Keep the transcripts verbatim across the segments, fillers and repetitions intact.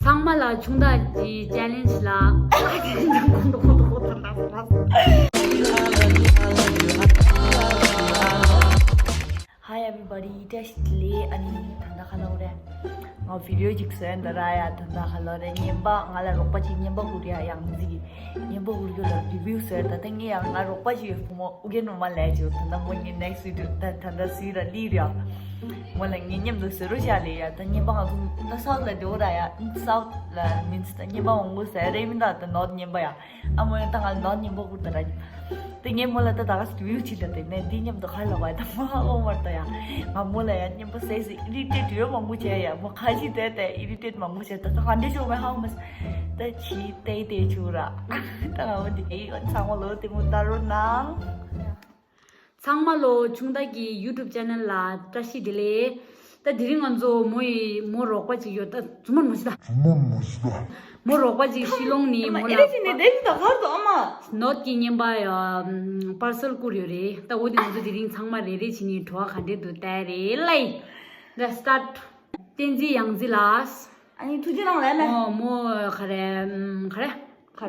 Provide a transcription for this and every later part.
ཚང་མ་ལ་ཆུང་བདག་གི་ཅེ་ལེན་ཇི་ལ། Hi everybody, བཀྲ་ཤིས་བདེ་ལེགས། ཨ་ནི་ད་ལྟ་ག་ལབ་དགོས་རེད། ང་བི་ཌི་ཡོ་ཅིག་བཟོས་ཡིན་ད་ར་ཡ། ད་ལྟ་ག་ལབ་དགོས་རེད། རྔན་པ་ང་ལ་རོགས་པ་ཅིག་རྔན་པ་བསྐུར་ཡ། ཡང་ཅིག་རྔན་པ་བསྐུར་རྒྱུ་ལ་རི་བིའུ་བཟོས། ད་ལྟ་ངས་ཡང་ང་རོགས་པ་ཅིག་ཡོད། བུ་མོ་ཨུ་རྒྱན་ནོར་མ་ལབ་ཅིག་ད་ལྟ་མོ་ངའི་ནེག་སི་བི་ཌི་ཡོ་ད་ད་ལྟ་སུའི་ར་ལི་རེད་ཡ། མོ་ལ་ངའི་མཉམ་དུ་བཟོ་རོགས་བྱ་ལབ་ཡ། ད་རྔན་པ་ང་ཚོ་ད་སའུ་ཐི་ལ་འགྲོ་ར་ཡ། སའུ་ཐི་ལ་མིན་སི་ད་རྔན་པ་མང་པོ་ཟ་རེད་མིན་ད། ད་ནོར་ཐི་རྔན་པ་ཡ། ཨ་མོ་ཡང་ད་ང་ནོར་ཐི་རྔན་པ་བསྐུར་ད་ར། དེ་ངས་མོ་ལ་ད་ད་ག་སི་བིའུ་ཅིག་ལ་དེ་ནས་དེ་མཉམ་དུ་ཁ་ལོག་པ་ད་མོ་ཧ་གོ་མར་ད་ཡ། ང་མོ་ལ་ཡ་རྔན་པ་ཟས་སི་ཨི་རི་ཊེཊ་ཡོད་མང་པོ་བྱས་ཡ། མོ་ཁ་ཅིག་དེ་དེ་ཨི་རི་ཊེཊ་མང་པོ་བྱས། ད་ད་ག་འདྲ་བྱུང་མེད་ཧ་གོ་མ་སི། ད་ཅི་དེ་དེ་བྱུང་ར། ད་ང་མོ་དེ་ཨེ་ཚང་མ་ལོ་དེ་མོ་ལྟ་རོགས་གནང་། ཚང་མ་ལོ་ཆུང་བདག་གི་ཡུ་ཊུབ་ཅེ་ནལ་ལ་བཀྲ་ཤིས་བདེ་ལེགས། ད་དེ་རིང་ང་ཚོ་མོ་ཡི་མོ་རོགས་པ་ཅིག་ཡོད། ད་ཛུམ་མར་མོ་ཤི་ད། ཛུམ་མར་མོ་ཤི་ད། མོ་རོགས་པ་ཅིག་ཤི་ལོང་ནི་མོ་ལ་ཨེ་རེ་ཅི་ནི་དེ་ཅི་ད་གར་དུ་ཨ་མ། ནོར་ཐི་རྔན་པ་ཡ་པར་སལ་བསྐུར་ཡོད་རེད། ད་འོ་དེ་ང་ཚོ་དེ་རིང་ཚང་མ་རེ་རེ་བྱས་ནས་བྲོ་བ་ག་འདྲ་འདུག་ལྟ་རེད་ལའི། ད་སི་ཊར་ཊི། བསྟན་འཛིན་ཡང་རྩེ་ལགས། ཨ་ནི་ཐུགས་རྗེ་གནང་ལབ་མེད། ཨོ་མོ་ག་རེ་ག་རེ། ག་རེ།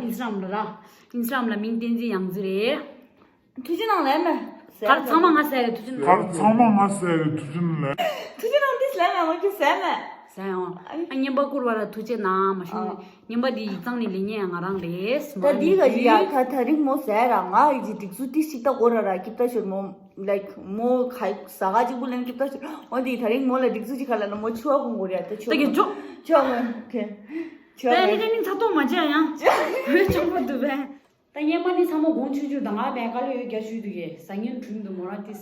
ཨིན་སི་ཊ་གྷ་རམ་ལ་ར། ཨིན་སི་ཊ་གྷ་རམ་ལ་མིང་བསྟན་འཛིན་ཡང་རྩེ་རེད། ཐུགས་རྗེ་གནང་ལབ་མེད། གར་ཚང་མ་ང་ཟེར་རེད། ཐུགས་རྗེ་གནང་། གར་ཚང་མ་ང་ཟེར་རེད། ཐུགས་རྗེ་གནང་ལབ། ཐུགས་རྗེ་གནང་ཏིས་ལབ་མེད། ང་ཁྱོད་ཟེར་མེད། ཟེར་ཡོང་། ཨ་ནི་ཨ་རྔན་པ་བསྐུར་བ་ལ་ཐུགས་རྗེ་གནང་མ་ཤོང་། ཨ། རྔན་པ་འདི་ཡིག་ཚང་ནས་ལེན་མཁན་ཡང་ང་རང་རེད། ད་འདི་ག་ཅི་ཡ་ད་ད་རིང་མོ་ཟེར་ར་ང་ཡི་ཅི་སྒྲིག་འཛུགས་ཏིས་ཞིག་ད་གོ་ར་ར་ཀིབ་ད་ཤོར་མོ། ལའིཀ་མོ་ཁ་ཟ་ག་ཅིག་པུ་ལེན་ཀིབ་ད་ཤོར། འོ་འདི་ད་རིང་མོ་ལ་སྒྲིག་འཛུགས་ཅིག་ཁ་ལ་ན་མོ་ཆུ་བ་གོང་གོ་ར་ཡ། ད་ཆུ་བ་ད་གི་ཆུ། ཆུ་བ་གོང་ཁེ། ཆུ་བ་ད་ནི་གོང་ད་ནི་ཚ་ཏོག་མ་བྱས་ཡང་། ཆུ་བ་ཆུང་པོ་འདུག་བས། ད་རྔན་པ་ནི་ཚང་མ་གོང་ཆུང་ཆུང་དང་ང་བས་དཀའ་ལས་ཡོད་རྒྱ་ཞུས་འདུག་གས། ཟ་ཉན་བྲུན་འདུག་མོ་རང་དེ་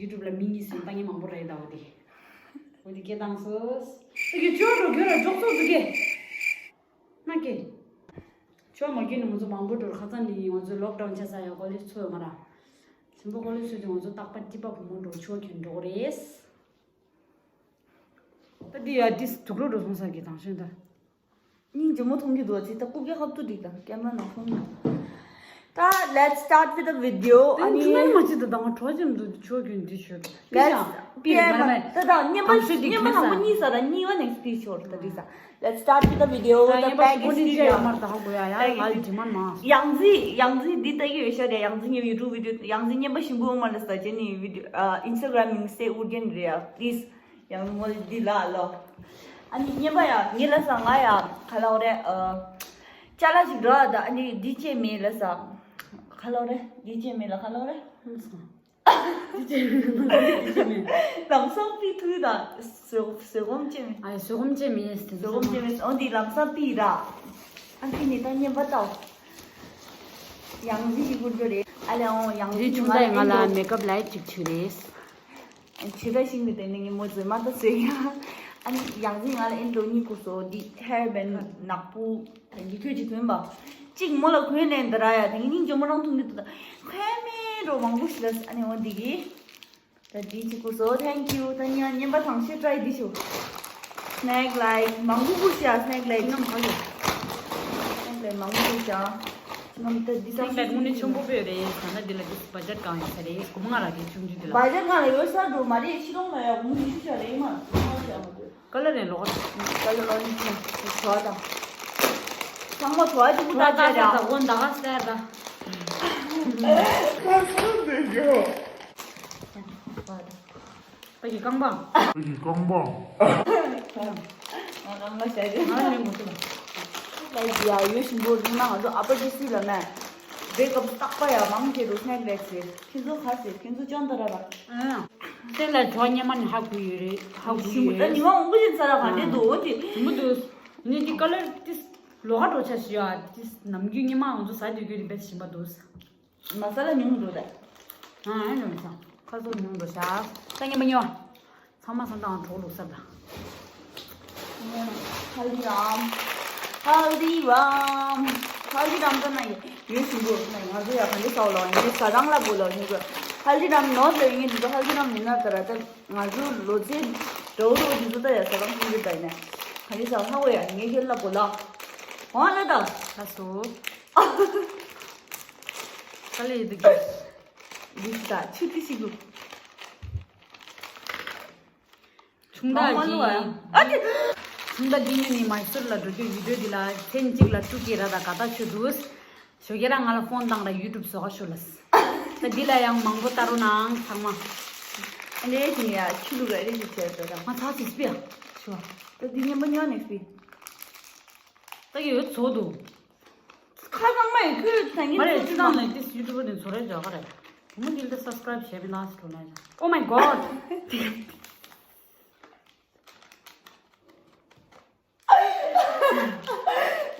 ཡུ་ཊུབ་ལ་མི་གཉིས་སུ་ལྟ་ཉན་མང་པོ་རེད། ད་འོ་དེ་འོ་དེ་སྐད་བཏང་སོ། ད་གི་ཅོ་འགྲོ་གྱོད་ར་འཇོག་ཚོགས་འདུག་གས། ན་གས། ཅོ་མ་གྱོད་ནི་ང་ཚོ་མང་པོ་འགྲོ་ཁ་ཚང་ནི་ང་ཚོ་ལོག་ཌའུན་ཆ་ས་ཡ་ཀོ་ལེ་ཇི་ཚོ་ཡོད་མ་ར། ཆེན་པོ་ཀོ་ལེ་ཇི་ཚོ་དེ་ང་ཚོ་རྟག་པར་ཏི་པ་བུ་མོ་འགྲོ་ཆོ་གྱོན་འགྲོ་རེད། ད་འདི་ཡ་ཏིས་དུག་ལོག་འགྲོ་སོང་ས་གི་དང་ཤོན་ད། སྙིང་རྗེ་མོ་མཐོང་གི་འདུག་ཅི་ད་རྐུབ་ཀྱི་ཁབ་ཏུ་འགྲིག་དང་ཀེམ་ར་ནང་མཐོང་མྱོང་། ད་let's start with the video. ཨ་ནི་ཁྱོད་མ་ཅི་ད་དང་གྲོ་ཅན་འདུག་ཆོ་གྱོན་འདི་ཤོད། Let's ཀི་ཡ་པི་ཡ་མ་ད་ད་ཉེན་པ་ཉེན་པ་དང་པོ་གཉིས་ས་ར་གཉིས་པ་next page ཤོར་ད་འགྲིག་ས། Let's start with the video. The bag is here. ཡང་རྩིས་ཡང་རྩིས་འདི་ལྟ་གི་ཡོད་ཤ་རེད། ཡང་རྩིས་ངའི་ཡུ་ཊུབ་བི་ཌི་ཡོ། ཡང་རྩིས་ཉེན་པ་ཞིམ་པོ་མ་ལ་ས་ཅན་ནི་བི་ཌི་ཡོ། ཨིན་སི་ཊ་གྷ་རམ་མིང་སེ་ཨུར་རྒྱན་རེད་ཡ། པི་ལིས། ཡང་མོ་འདི་ལ་ལོ། ཨ་ནི་ཉེན་པ་ཡ་ངེད་ལ་ས་ང་ཡ་ག་ལ་འོ་རེད། ཅ་ལག་ཅིག་ར་ད་ཨ་ནི་འདི་ཅེ་མེད་ལ་ས། ག་ལ་འོ་རེད། འདི་ཅེ་མེད་ལ་ག་ལ་འོ་རེད། ལམ་སང་པི་ཐུ་དང་བཟོ་བཟོ་སྒོམ་ཅེས་མེད། ཨ་བཟོ་སྒོམ་ཅེས་མེད། བཟོ་སྒོམ་ཅེས་མེད། འོ་འདི་ལམ་སང་པི་ར། ཨ་ཕི་ནི་ད་ཉེན་པ་ཏའོ། ཡང་རྩིས་ཞིག་དགོས་རྒྱུ་རེད། ཨ་ལེ་འོ་ཡང་རྩིས་ཆུང་ད་ཡིན་ང་ལ་མེ་ཀབ་ལའེ་ཅིག་བྱུས་རེད། ཆུ་ད་ཤིང་ནི་དེ་ནི་ངས་མོ་ཛེ་མ་ད་ཟེར་ཡ། ཨ་ནི་ཡང་རྩིས་ང་ལ་ཨེན་ལོ་གཉིས་ཀུ་སོ་འདི་ཧེར་བན་ནག་པོ། དེང་གི་ཁྱོད་ཀྱིས་གོན་པ། གཅིག་མོ་ལ་གོན་ནས་འདི་ར་ཡ། དེང་གི་སྙིང་རྗེ་མོ་རང་མཐོང་གི་འདུག་ད་ཁོས་མེད་འགྲོ་མང་པོ་ཞིག་ལ། ཨ་ནི་འོ་འདི་གི་ད་འདི་གཅིག་ཀུ་སོ། Thank you. ད་ཉ་ཉན་པ་ཐང་ཤེས་ཊི་རའི་འདི་ཤོ། སྣེག་ལའེག་མང་པོ་ཀུ་ཤ་སྣེག་ལའེག་ཅི་ནམ་ག་ཡོད། སྣེག་ལའེག་མང་པོ་ཀུ་ཤ། ཅི་ནམ་ད་འདི་ས་སྣེག་ལའེག་དངོས་གནས་ཆེན་པོ་པོ་རེད། ད་ན་འདི་ལ་འདི་བ་ཇེཊ་གང་ཡོད་ས་རེད། སྒོར་མོ་ང་ར་གི་ཆུང་ཆུང་འདི་ལ། བ་ཇེཊ་ང་ལ་ཡོད་ས་འགྲོ་མ་རེད། ཕྱི་རོང་ལ་ཡ་མུ་ཤུ་ཤ་རེད་མ། ཁ་ལ་རེ་ལོག་ཁ་ལ་ལོག་ནི་ཁ་ལ་ལོག་ནི་ཁ་ཚོ་དང་། ཚང་མ་ཚོ་ཨ་ཅིག་པུ་ད་ཅ་ར། འོ་ད་ག་སེ་ད། ཁ་སང་དེ་རྒྱོ། ད་གི་རྐང་པ། ད་གི་རྐང་པ། ང་རང་ལ་ཤ་རེད། ང་ལེན་དགོས་ལ། ལ་ཡ་ཡོད་ཞིམ་པོ་རིང་ན་ང་ཚོ་ཨ་པ་ཅི་སུ་ལ་མེད། བེ་ཀབ་སྟག་པ་ཡ་མང་ཆེ་རུ་སྣེག་ལའེག་ཟེར། ཁྱེད་ཚོ་ག་ཟེར། ཁྱེད་ཚོ་ཅང་ད་ར་ར། ཨ། དེ་ལ་ཇོ་ཉི་མ་ནི་ཧ་གོ་ཡོད་རེད། ཧ་གོ་ཡོད་རེད། ཉི་མ་འོང་པོ་ཅན་ས་ར་ག་འདྲེ་འདུག་འོ་དེ། ཞིམ་པོ་འདུག་ངས་དེ་ཀ་ལར་ཏིས་ལོ་ཧ་འགྲོ་ཆ་ཞིག་ཡོད། ཏིས་ནམ་རྒྱུན་ཉི་མ་ང་ཚོ་ཟ་དུས་རྒྱུན་རིམ་པས་ཞིམ་པ་འདུག་མ་ས་ལ་ཉུང་འགྲོ་ད། ཨ་ཨ་ཉུང་ས་ཁ་སོ་ཉུང་འགྲོ་ཤག་ད་ཉི་མ་ཉོ། ཚང་མ་སང་དང་གྲོགས་ལུགས་སར་ད། ཧལ་དི་རམ། ཧལ་དི་རམ། ཧལ་དི་རམ་ད་ན་ཡོད་ཞིང་གོ་ན་ང་ཚོ་ཡ་ག་འདྲ་ས་ལ་ཡིན་ས་རང་ལ་གོ་ལ་ཡིན་གོ་ཧལ་དི་རམ་ནོར་ལ་ཡིན་འདུག་ཧལ་དི་རམ་ཡིན་ན་ད་ར་ད་ང་ཚོ་ལོ་ཚད་འགྲོ་རོགས་འདི་ཚོ་ད་ཡ་ས་རང་ཁུལ་གྱི་ད་ཡིན་ན་ག་འདྲ་ས་ཧ་གོ་ཡ་ངས་ཁྱོད་ལ་གོ་ལ་འོང་ལ་ད། ལ་སོ། ཀ་ལ་ཡི་འདུག་གི་འདི་ད་ཆུ་ཏི་ཞིག་གོ་ཆུང་དག་གི་ཨ་ཏི། ད་འདི་ཉིན་ནི་མའི་སུར་ལ་འགྲོ་རྒྱུ་ཡོད་དུས། འདི་ལ་མཚན་གཅིག་ལ་ཀྲུ་ཀི་ར་ད་ག་ད་ཆུ་འདུག་ཞོ་ཁྱེད་རང་ང་ལ་ཕོན་བཏང་ར་ཡུ་ཊུབ་བཟོ་ག་ཤོག་ལ། ད་འདི་ལ་ཡང་མང་པོ་ལྟ་རོགས་གནང་ཚང་མ། ཨ་ལེ་ཁྱི་ཡ་ཆུ་ལུག་ར་རེ་ཞིག་བྱས་ད་ད། ང་ཚ་ཚིག་སྤི་ཡ་ཤོ། ད་འདི་ཉན་པ་ཉོ་ནས་སྤི། ད་གི་ཡོད་ཚོ་འདུག་ཁ་ཚང་མ་ཡི་ཁོས་ད་ཉིན་མ་རེད། ཚོ་སྤྱི་བཏང་ནས་ཏིས་ཡུ་ཊུབ་ནས་ཚོ་རེ་འཇོག་ག་རེད། བུ་མོ་འདི་ལ་སབ་སི་ཀ་རབ་བྱས་པའི་ལ་སི་ཊི་ལ། Oh my god.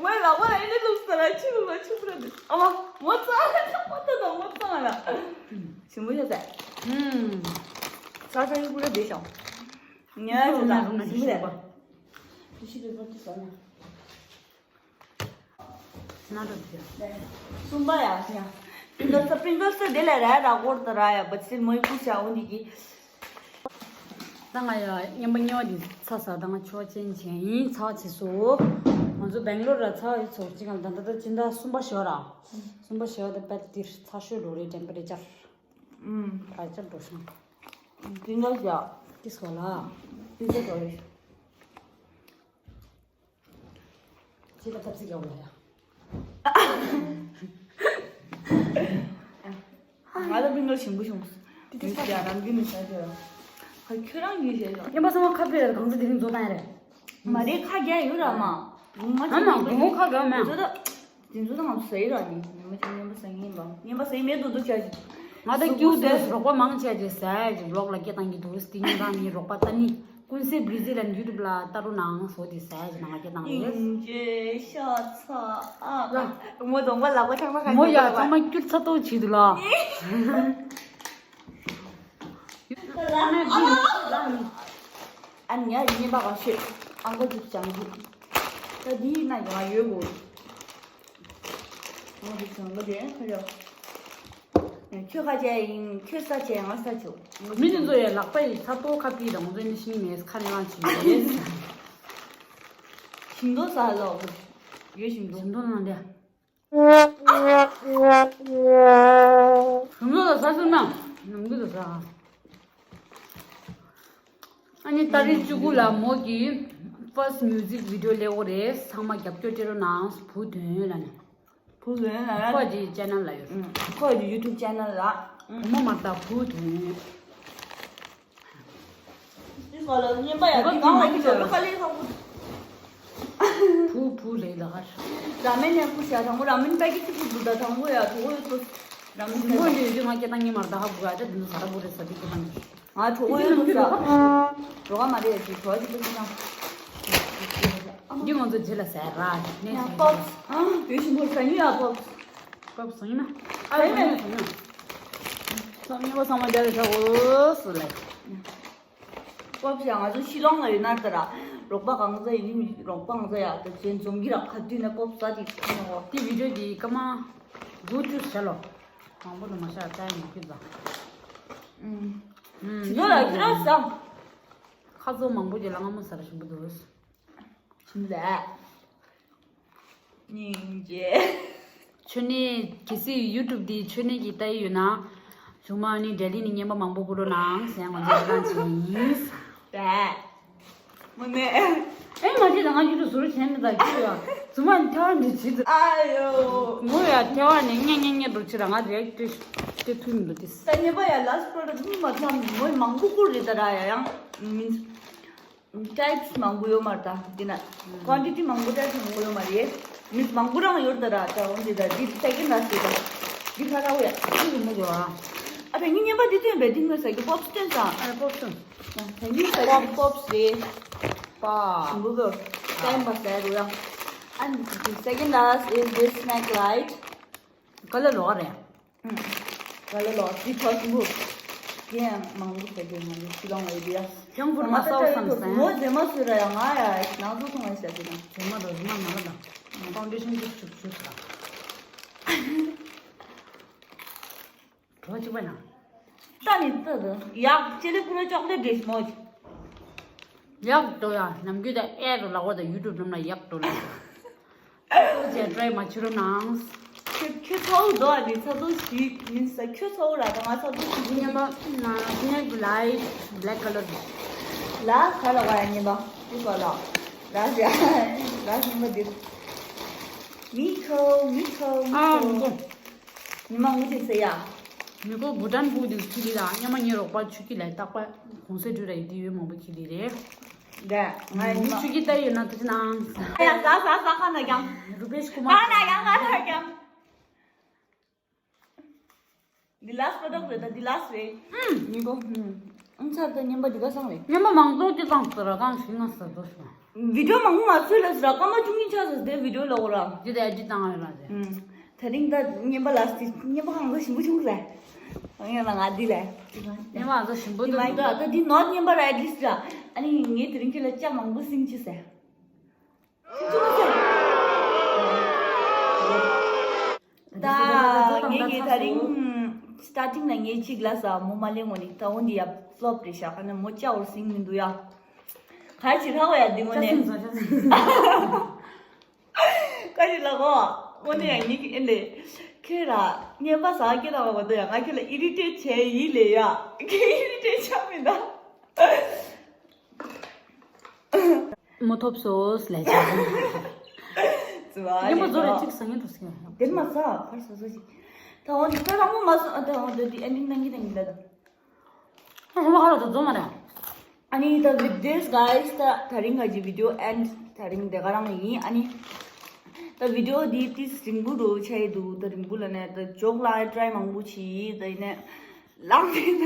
ངའི་ལག་པ་ལ་ཨེ་འདྲ་བླུགས་ས་ལ་ཆུ་བླུགས་ལ་ཆུ་བླུགས་ནས། ཨ་མ་མོ་ཙང་ལ་མོ་ཙང་ལ་མོ་ཙང་ལ། ཞིམ་པོ་ཤ་ཟ། ཧུམ། ས་ས་ཡི་ཀུ་རེ་བསྡད་ཤག་ཉལ་ཡ་ཆུ་ཙང་ཞིམ་པོ་ལས། ཏི་ཤི་པེ་པར་དེ་བཟོ་ན། སྣ་འདྲ་དེ། གསུམ་པ་ཡ་ཡ། པིང་ཀལ་སི་པིང་ཀལ་སི་དེ་ལས་ར་ར་གོར་ད་ར་ཡ་བ་ཚིལ་མོའི་ཀུ་ཤ་འོ་འདི་གི། ད་ང་ཡ་ཉན་པ་ཉོ་འདི་ཚ་ས་དང་ཆོག་ཅན་ཅན་ཡིན་ཚ་ཆེ་སོ། ང་ཚོ་སྦེང་ལོར་ར་ཚ་ཡི་ཚོགས་ཅིག་གང་ད་ད་ད་ཅི་འདྲ་གསུམ་པ་ཞོ་ར། གསུམ་པ་ཞོ་ད་པད་དེ་ཚ་ཤོས་འགྲོ་རེད་ཊེམ་པེ་རེ་ཅར། ཨུམ། ཕལ་ཆེར་འགྲོ་ཤོང་། པིང་ཀལ་སི་ཡ། ཏིས་གོ་ལ། པིང་ཀལ་སི་འགྲོ་རེད། ཁྱེད་ལ་ཐབས་ཚིག་ཡོང་ལ་ཡ། ང་ལ་པིང་ཀལ་སི་ཞིམ་པོ་བྱུང་། ཏི་ཏི་ཡ་རང་གི་ནི་ཤ་ཅོ་ཡ། ཁྱོད་རང་གིས་བྱས་ཡོད། ཉན་པ་ཚང་མ་ཁ་པེ་ཡར་གང་ཚ་དེ་རིང་བཟོ་བཏང་ཡ་རེད། མ་རེད་ཁ་རྒྱག་ཡོད་ར་མ། ང་ཨ་མ་དགོང་མོ་ཁ་རྒྱག་མེད། བཟོ་ད། དེ་ཚོ་ད་ང་ཚོ་ཟ་ཡི་ར་ནི་ཉན་པ་ཉན་པ་ཟ་ཡིན་པ་ཉན་པ་ཟ་ཡི་མེད་དུ་འདུག་བྱ་ཞིག་ང་ད་སྐྱུག་དེ་རོགས་པ་མང་ཆེ་ཆེ་ཟ་ཡ་ཅིག་ལོག་ལ་སྐད་བཏང་གི་འདུག་དེ་ཉིན་གང་ངའི་རོགས་པ་ད་ནི། ཀུན་གསལ་བི་རི་ཛི་ལན་ཡུ་ཊུབ་ལ་ལྟ་རོགས་གནང་། བཟོ་དེ་ཟ་ཡ་ཅིག་ནང་ལ་སྐད་བཏང་ཡོད། ཡིན་ཅེ་ཤ་ཚ་ཨ། ལ། མོ་གདོང་པ་ལག་པ་ཚང་མ་ག་མོ་ཡ་ཚང་མ་སྐྱུར་ཚ་ཏོག་བྱེད་འདུག་ལ། ཨ་ནི་ཡིན་པ་ག་ཤོད་ཨང་ཀ་ཅིག་ཅང་གི། ད་འདི་ན་ཡང་ཡོད་གོ། ཨང་ཀ་ཅིག་ཅང་གི་དེ་ཁ་ཡོད། ཁྱོད་ཁ་བྱས་ཡིན། ཁྱོད་ས་བྱས་ང་ས་བྱོས། མི་དེ་ཚོ་ཡ་ལག་པ་ཡི་ཚ་ཏོག་ཁ་པི་དང་ཚོ་ནི་ཤིང་མེད་ཁ་ནས་ལངས་བྱས་ཡོད། ཞིམ་ཏོག་ཟ་ལོ། ཡོད་ཞིམ་ཏོག་ཞིམ་ཏོག་ནང་དེ། ཞིམ་ཏོག་ལ་ཟ་སོང་ན་ནམ་རྒྱུན་དུ་ཟ། ཨ་ནི་ཏ་རིག་བཅུ་དགུ་ལ་མོ་གི་first music video སླེབས་ཡོད་རེད། ཚང་མ་རྒྱབ་སྐྱོར་སྤྲད་རོགས་གནང་། བུ་དོན་ལ་ནི། བུ་དོན་ལ་ཁོ་གི་ཅེ་ནལ་ལ་ཡོད། ཁོ་གི་ཡུ་ཊུབ་ཅེ་ནལ་ལ། བུ་མོ་མ་ལྟ་བུ་དོན། འདི་སོགས་ལ་བརྙན་པ་ཡག་གི་གང་ལ་ཡིན་ཅོ་ལོ་ཁ་ལེ་ཁ་བུ། བུ་བུ་ལེ་ལ་ཧར། ར་མེན་ནས་བུ་ཤ་དང་པོ་ར་མེན་པ་གི་ཅི་བུ་བུ་ད་དང་པོ་ཡ་གྲོགས་ཡོད་ཚོ། ར་མེན་ནས་བུ་འདི་ཡོད་ང་སྐད་བཏང་ངེས་མར་ད་ཧ་བུ་ག་ད་འདི་ནི་ཟ་ར་བུ་རེད་ས་འདི་སྐད་བཏང་གི། ང་གྲོགས་པོ་ཡོད་འདུག་ས། རོགས་མ་རེད་ཅིག་གྲོགས་ཅིག་ཏུ་ཅིག་དང་། འདི་ང་ཚོ་རྗེས་ལ་ཟེར་ར་ནས་ཡང་ཟེར་པོབ་སི། ཨ་དུས་ཤིང་པོ་ཟ་ཉུ་ཡ་པོབ་སི། པོབ་སི་ཟ་ཉུ་ན། ཨ་ཟ་ཉུ་ཟ་ཉུ། ཚང་མ་ཚང་མ་རྒྱ་རེ་ཆག་འོ་སི་ལ། པོབ་སི་ཡ་ང་ཚོ་ཤི་ལོང་ལ་ཡོད་ན་ད་ར། རོགས་པ་གང་ཚ་ཡིན་རོགས་པ་གང་ཚ་ཡ་ད་ཅན་འཛོམས་ཀྱི་ར་ཁ་དུས་ན་པོབ་སི་ཟ་དེ་ཁ་ན་འོ། དེ་བི་ཌིའོ་དེ་ཀ་མ། འགུ་ཅུ་ཤ་ལོ། མང་པོ་དུ་མ་ཤ་ཙའི་མ་ཁུ་ཙ། ཨུམ། ཨུམ། ཇི་ལྟར་ལ་ཁྱི་ར་ཟ། ཁ་ཚོ་མང་པོ་ཅིག་ལ་སྔ་མོ་ཟ་ར་ཞིམ་པོ་འདུག་ཞིམ་ཟ། སྙིང་རྗེ། ཆོ་ནེ་གལ་སྲིད་ཡུ་ཊུབ་འདི་ཆོ་ནེ་གི་ལྟ་ཡི་ཡོད་ན། གཞུག་མ་ནི་ལྡི་ལི་ནས་བརྙན་པར་མང་པོ་བསྐུར་རོགས་གནང་ཟེར་ང་ཚོ་ལ་ཅིག་ཡིན། ད། མོ་ནས། ཨེ་མ་བྱེད་ད་ང་ཡུ་ཊུབ་ཟུར་བྱས་མི་ད་ཁྱོད་ཡ། ཚུ་མ་ཐལ་བ་འདི་བྱེད་ད། ཨ་ཡོ། མོ་ཡ་ཐལ་བ་ནས་ཉེ་ཉེ་ཉེ་འགྲོ་ཕྱིར་ང་རེག་ཏེ་ཏེ་ཐུ་མི་འདུག་ཏེ། ད་ཉེ་པ་ཡ་ལ་སི་པར་མི་མ་ཐམ་མོ་མང་པོ་བསྐུར་རེད་ད་ར་ཡ་ཡང་མིན། ཊའིབ་སི་མང་པོ་ཡོད་མ་རེད་ད་འདི་ན། ཀོན་ཊི་ཊི་མང་པོ་ཊའིབ་སི་མང་པོ་ཡོད་མ་རེད། མི་མང་པོ་རང་ཡོད་ད་ར་ད་འོན་ཏེ་ད་འདི་སེ་ཀེན་ཌི་ལ་སི་ད། འདི་ཁ་ར་བ་ཡ། ཨ་རུ་མོ་ཡོ་ཨ། ཨ་ཕ་ཉི་ཉེ་པ་འདི་ཐོན་པའི་འདི་ངོས་ས་གི་པོབ་སི་ཐོན་ཙང་། ཨ་པོབ་སི་ཐོན། Can you say པོབ་པོབ་སི་རེད། པ། འགུ་གོ། ཀྲའིམ་པ་སེ་རུ་ཡང་། And the second last is this snack light. ཀ་ལ་ལོ་རེད། ཀ་ལ་ལོ་སི་ཕ་སི་འགུ། ཡང་མང་པོ་ཟེར་གི་མང་པོ་སི་ལོང་ལ་ཡོད་ཡ། ཡང་བུར་མ་སའོ་སམ་སན། མོ་ཟེ་མ་སུ་ར་ཡང་ང་ཡ་ནང་ཚོ་ཐོང་ཡ་ཟེར་གི་ན། ཟེ་མ་རོ་ཟེ་མ་ན་ལ་དང་། ཕའུན་ཌེ་ཤན་ཅིག་ཅུག་ཅུག་ཟེར། གྲོ་གཅིག་པ་ན། ད་ནི་ད་ད་ཡག་ཅི་ལི་ཀུ་ལ་ཅོག་ལེ་ཌེ་སི་མོ། ཡག་ཏོ་ཡ་ནམ་རྒྱུན་ད་ཨེ་རུ་ལ་བ་ད་ཡུ་ཊུབ་རུམ་ལ་ཡག་ཏོ་ལ། ཏོ་ཅེ་ཊ་རའི་མ་བྱེད་རོགས་གནང་། ཁྱོད་ཁྱོད་ཚ་བོ་འདུག་ཨ་ནི་ཚ་བོ་ཞིག་མིན་ས་ཁྱོད་ཚ་བོ་ར་ད་ང་ཚ་བོ་ཞིག་ཉན་པ་ན་སི་ནེག་ལའིཊ་བྷི་ལེག་ཀ་ལར། ལ་ག་ལ་བ་ཡ་ཉན་པ་དེ་ག་ལ། ལགས་ཡ། ལགས་ཉི་མ་འདིར། མི་ཁོ་མི་ཁོ་མི་ཨ་ཁོ་མི་ཁོ། ཉི་མ་ངུ་དེ་ཟེར་ཡ། མི་ཁོ་བུ་ཏན་བུ་དེ་ཁྱི་དེ་དང་སྔོན་མ་ངའི་རོགས་པ་ཆུ་ཁྱི་ལ་རྟག་པ་གོང་ས་འགྲུལ་ར་ཡི་དེ་ཡོད་མང་པོ་ཁྱི་དེ་རེད། འདྲ་ང་ཡིན་ཆུ་ཁྱི་ལྟ་ཡོད་ན་ཐུགས་རྗེ་གནང་། ཡ་ཟ་ཟ་ཟ་ཁ་ན་ཀྱང་། རུ་པེ་ཤ་ཀུ་མ་ཁ་ན་ཀྱང་ཁ་ན་ཀྱང་། འདི་last product རེད་ད་འདི་last རེད། ཨུམ། མི་གོ་ཨུམ། ཨུམ་ཚར་ད་ཉན་པ་འདི་ག་སང་རེད། ཉན་པ་མང་ཚོགས་ཀྱི་ཚང་ཟེར་ར་གང་ཞིག་ང་ཟེར་དོ་སོང་། video མང་པོ་མ་ཚོད་ལ་ཟེར་ར་སྐར་མ་བཅུ་གཉིས་ཆགས་ཟེར་དེ་video ལ་འོ་ར། འདི་ད་ཨེ་ཌི་ཊི་བཏང་ཡོད་ར་ཟེར། ཨུམ། ད་རིང་ད་ཉན་པ་last དེ་ཉན་པ་གང་ཟེར་ཞིམ་པོ་བྱུང་ཟེར། ཡང་ལ་ང་འདི་ལས། ཉན་པ་ང་ཚོ་ཞིམ་པོ་འདི་འདུག་མ་ཡིན་ད་ད་འདི་not ཉན་པ་ར་at least ར། ཨ་ནི་ངས་དེ་རིང་ཁྱེད་ལ་ཅ་མང་པོ་སིང་ཅི་ཟེར། ད་ངེད་ཀྱི་ད་རིང་starting ལ་ངས་གཅིག་ལ་ས་མོ་མ་ལེན་ངོ་ནི་ད་འོ་འདི་ཡ་flop རེད་ཤག་ཁ་ན་མོ་ཅག་འོར་སིང་མི་འདུག་ཡ། ག་ཅི་རག་བ་ཡ་འདི་ངོ་ནས། ག་ཅི་ལ་གོ་འོ་ནི་ཡ་ངེད་ཀྱི་ཨེ་ལེ། ཁྱེད་ར་ངན་པ་ཟ་ཁྱེད་ར་བ་འདུག་ཡ་ང་ཁྱེད་ལ་irritate བྱས་ཡིན་ལེ་ཡ། ཁྱེད་irritate བྱ་མི་འདུག་མོ་ཐོབ་སོ་ལས་ཆགས། ཙི་བ་ཉན་པ་ལས་ཛོ་རེ་ཅོ། གཅིག་ཟ་ངན་འགྲོ་སི་ཡ། དེ་མ་ཟ་ཕར་ཟ་ཟ་ཞིག་ད་འོ་འདི་ད་རང་མོ་མ་ཟ་ད་འོ་འདི་འདི་ending གནང་གི་དང་གི་ད་ད། ཨ་ཧོ་མ་ཧ་ལ་ད་ཛོ་མ་ར། ཨ་ནི་ད་with this guys ད་ད་རིང་ག་ཅི་video end ད་རིང་དེ་ག་རང་ཡིན། ཨ་ནི་ད་video འདི་ཏིས་རིང་པོ་རུ་ཆ་ཡི་འདུག་ད་རིང་པོ་ལ་ནས་ད་ཇོག་ལ་try མང་པོ་བྱས་ད་ཡིན་ནས། ལགས་ཡིན་ན་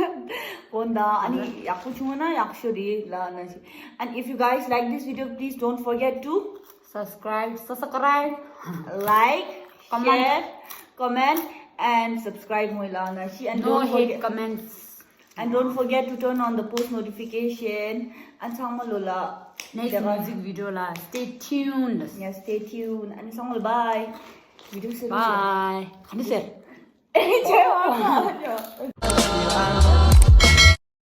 དགོངས་དག་ཨ་ནི་ཡག་པོ་བྱུང་ན་ཡག་ཤོས་རེད་ལ་ན་ཞིག And if you guys like this video, please don't forget to subscribe, subscribe, like, comment, share, comment, and subscribe མོ་ལ་ན་ཞིག and no don't hate forget comments. And don't forget to turn on the post notification. And ཚང་མ་ལོ་ལ་next དེ་ག་music video ལ་stay tuned. Yeah, stay tuned. And ཚང་མ་ལ་bye. Video ཟེར་རོགས་བྱེད། Bye. ག་འདྲ་ཟེར། ཨེ་ཆེ་བ།